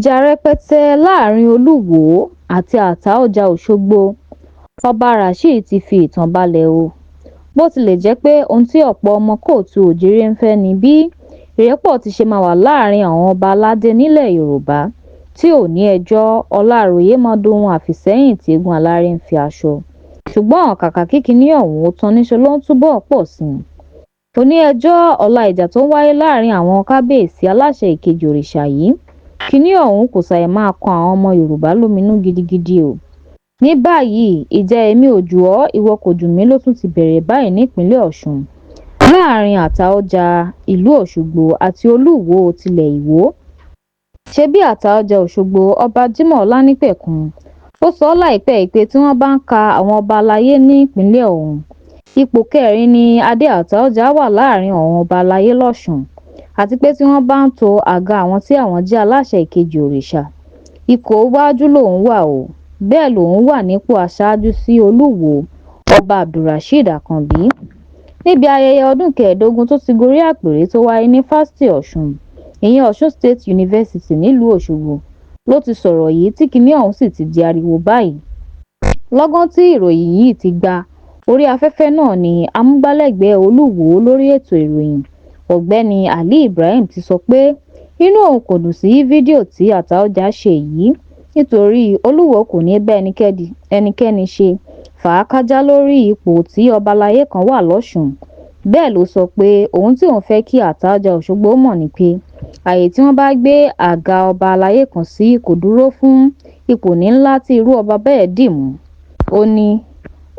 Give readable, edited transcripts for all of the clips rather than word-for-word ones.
Ìjà rẹpẹtẹ láàrin Olùwọ́ọ́ àti Àtaọ́jà Ọ̀ṣọ́gbó, Ọba Rasheed ti fi ìtàn balẹ̀ o. Bó tilẹ̀ jẹ́ pé ohun tí ọ̀pọ̀ ọmọ káàárọ̀ oòjíire ń fẹ́ ni bí ìrẹ́pọ̀ ti ṣe máa wà láàrin àwọn ọba aládé nílẹ̀ Yorùbá tí òní ẹjọ́ Aláròyé máa dohun àfìsẹ́yìn tí eégún aláré ń fi aṣọ, ṣùgbọ́n kàkà kí kinní ọ̀hún ó tán níṣe ló ń túbọ̀ ń pọ̀ sí i. Òní ẹjọ́, ọ̀la ìjà tó ń wáyé láàrin àwọn kábíyèsí aláṣẹ èkejì òrìṣà yìí, kinní ọ̀hún kò ṣàì máa kọ àwọn ọmọ Yorùbá lóminú gidigidi o. Ní báyìí, ìjà èmi ò jù ọ́ ìwọ kò jù mí ló tún ti bẹ̀rẹ̀ báyìí nípìnlẹ̀ Ọ̀ṣun láàrin Àtaọ́jà ìlú Ọ̀ṣọ́gbó àti Olúwọ́ọ́ tilẹ̀ Ìwọ. Ṣebí Àtaọ́jà Ọ̀ṣọ́gbó Ọba Jimoh Olanipekun ló sọ láìpẹ́ yìí pé tí wọ́n bá ń ka àwọn ọba aláyé nípìnlẹ̀ ọ̀hún, ipò kẹrin ni adé Àtaọ́jà wà láàrin àwọn ọba aláyé lọ́sùn, àti pé tí wọ́n bá ń to àga àwọn tí àwọn jẹ́ aláṣẹ èkejì òrìṣà, ipò iwájú lòun wà ó, bẹ́ẹ̀ lòun wà nípò aṣáájú sí Olùwọ́ọ́ Ọba Abdulrasheed Àkànbí. Níbi ayẹyẹ ọdún kẹẹ̀ẹ́dógún tó ti gorí apèrè tó wáyé ní fásitì Ọ̀ṣun, ìyẹn Ọ̀sun State University nílùú Ọ̀ṣọ́gbó ló ti sọ̀rọ̀ yìí tí kinní ọ̀hún sì ti di ariwo báyìí. Lọ́gán tí ìròyìn yìí ti gba orí afẹ́fẹ́ náà ní amúgbálẹ́gbẹ̀ẹ́ Olúwọ́ọ́ lórí ètò ìròyìn, Ọ̀gbẹ́ni Ali Ibrahim ti sọ pé inú òun kò dùn sí fídíò tí Àtaọ́jà ṣe yìí nítorí Olúwọ́ọ́ kò ní bá ẹnikẹ́ni ṣe fàákájáa lórí ipò tí ọba aláyé kan wà lọ́sùn. Bẹ́ẹ̀ ló sọ pé ohun tí òun fẹ́ kí Àtaọ́jà Ọ̀ṣọ́gbó mọ̀ ni pé ààyè tí wọ́n bá gbé àga ọba aláyé kan sí kò dúró fún ipò ńlá tí irú ọba bẹ́ẹ̀ dì mú. Ó ní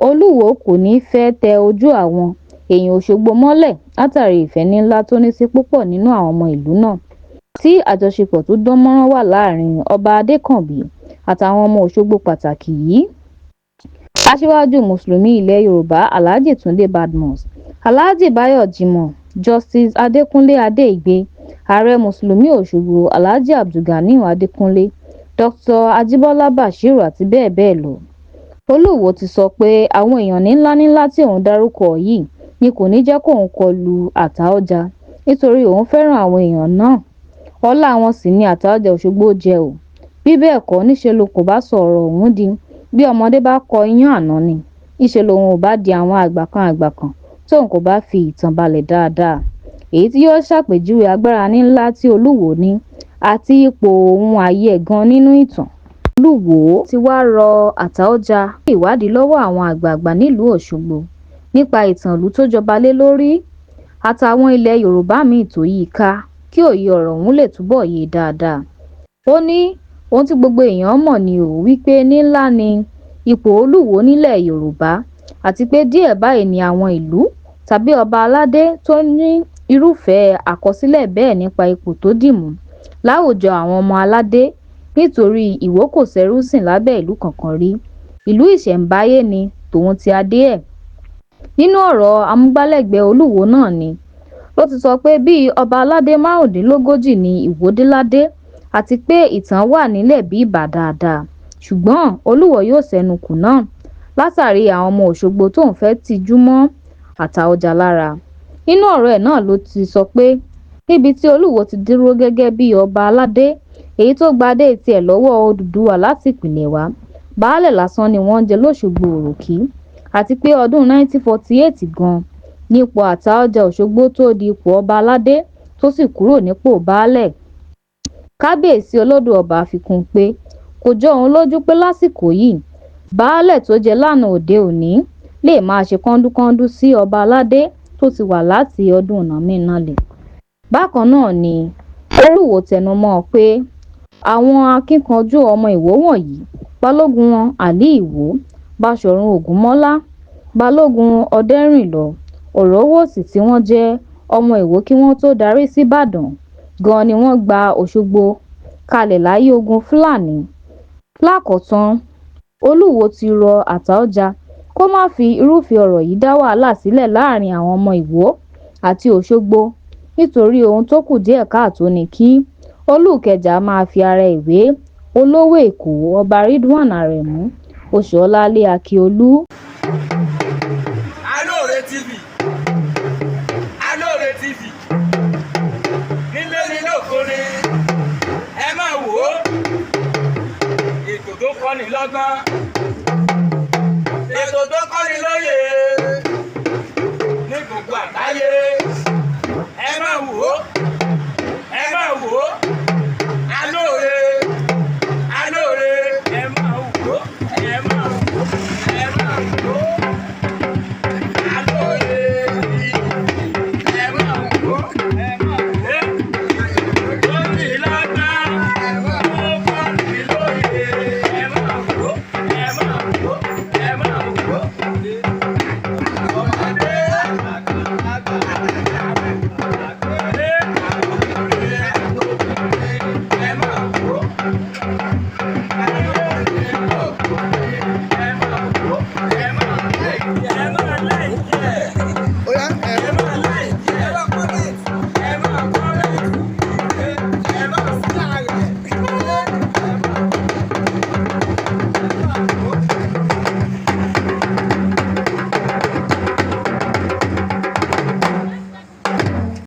Olúwọ́ọ́ kò ní í fẹ́ẹ́ tẹ ojú àwọn èèyàn Ọ̀ṣọ́gbó mọ́lẹ̀ látàrí ìfẹ́ ńlá tó ní sí púpọ̀ nínú àwọn ọmọ ìlú náà, tí àjọṣepọ̀ tó dán mọ́rán wà láàrin Ọba Adékànbí àtàwọn ọmọ Ọ̀ṣọ́gbó pàtàkì yìí. Aṣíwájú Mùsùlùmí ilẹ̀ Yorùbá Alhaji Túnde Badmus, Alhaji Báyọ̀ Jimoh, Justice Adẹkùnlé Adéìgbé, Ààrẹ Mùsùlùmí Ọ̀ṣọ́gbó Alhaji Abdulganiyu Adẹkùnlé, Dr Ajibola Bashiru àti bẹ́ẹ̀ bẹ́ẹ̀ lọ. Olúwọ́ọ́ ti sọ pé àwọn èèyàn ńlá ńlá tí òun dárúkọ yìí ni kò ní jẹ́ kóun kọ lu Àtaọ́jà nítorí òun fẹ́ràn àwọn èèyàn náà, ọlá wọn sì ni Àtaọ́jà Ọ̀ṣọ́gbó jẹ́ ó, bí bẹ́ẹ̀ kọ́ níṣe lòun kò bá sọ ọ̀rọ̀ ọ̀hún di bí ọmọdé bá kọ iyán àná ni, níṣe lòun ò bá di àwọn àgbà kan àgbà kan tóun kò bá fi ìtàn balẹ̀ dáadáa, èyí tí yóò ṣàpèjúwe agbára ńlá tí Olúwọ́ọ́ ní àti ipò òun ààyè ẹ̀ gan nínú ìtàn. Olúwọ́ọ́ ti wáá rọ Àtaọ́jà ìwádìí lọ́wọ́ àwọn àgbààgbà nílùú Ọ̀ṣọ́gbó nípa ìtàn ìlú tó jọba lé lórí àtàwọn ilẹ̀ Yorùbá míín tó yí i ká kí òye ọ̀rọ̀ ọ̀hún lè túbọ̀ yé e dáadáa. Ó ní ohun tí gbogbo èèyàn mọ̀ ni ò wí pé ńlá ní ipò Olúwọ́ọ́ nílẹ̀ Yorùbá àti pé díẹ̀ báyìí ni àwọn ìlú tàbí ọba aládé tó ní irúfẹ́ àkọsílẹ̀ bẹ́ẹ̀ nípa ipò tó dì mú láwùjọ àwọn ọmọ aládé nítorí Ìwó kò ṣerú sìn lábẹ́ ìlú kankan rí, ìlú ìṣẹ̀ǹbáyé ní tòun ti adé ẹ̀. Nínú ọ̀rọ̀ amúgbálẹ́gbẹ̀ẹ́ Olúwọ́ọ́ náà ni ló ti sọ pé bíi ọba aládé márùndínlógójì ní Ìwó dé ládé àti pé ìtàn wà nílẹ̀ bíbá dáadáa, ṣùgbọ́n Olúwọ́ọ́ yóò ṣẹnu kù ná látàrí àwọn ọmọ Ọ̀ṣọ́gbó tóun fẹ́ẹ́ tìjú mọ́ Àtaọ́jà lára. Nínú ọ̀rọ̀ ẹ̀ náà ló ti sọ pé níbi tí Olúwọ́ọ́ ti dúró gẹ́gẹ́ bíi ọba aládé èyí tó gba adé tiẹ̀ lọ́wọ́ Odùduwà láti ìpìlẹ̀ wá, baálé lásán ni wọ́n ń jẹ́ lọ́ṣọ́gbó Òròkì àti pé ọdún 1948 gan-an nípò Àtaọ́jà Ọ̀ṣọ́gbó tóó di ipò ọba aládé tó sì kúrò nípò baálé. Kábíyèsí Olódò ọba fi kún un pé kò jọ òun lójú pé lásìkò yìí, baálé tó jẹ́ lánàá òde òní lè máa ṣe kọ́ńdúkọ́ńdú sí ọba aládé tó ti wà láti ọdún nàmínàlè. Bákan náà ni Olúwọ́ọ́ tẹnu mọ́ ọn pé àwọn akínkanjú ọmọ Ìwọ wọ̀nyí, Balógun Ali Ìwò, Báṣọ̀run Ògúnmọ́lá, Balógun Ọdẹrìnlọ, Ọ̀rọ̀wọ̀sì tí wọ́n jẹ́ ọmọ Ìwó kí wọ́n tóó darí síbàdàn gan-an ni wọ́n gba Ọ̀ṣọ́gbó kalẹ̀ láyé ogun Fúlàní. Lákòótán, Olúwọ́ọ́ ti rọ Àtaọ́jà kó má fi irúfẹ́ ọ̀rọ̀ yìí dá wàhálà sílẹ̀ láàrin àwọn ọmọ Ìwó àti Ọ̀ṣọ́gbó nítorí ohun tó kù díẹ̀ káàtó ní kí Olùkẹjà máa fi ara ẹ̀ wé olówó Èkó Ọba Ridwan Aremu Oṣúọ̀lálẹ̀ Ákíọ̀lù. Alóore TV, Alóore TV, nílé ní lóko ni ẹ máa wò ó. Kọ́ni lọ́gbọ́n. Ètò tó kọ́ni lọ́gbọ́n.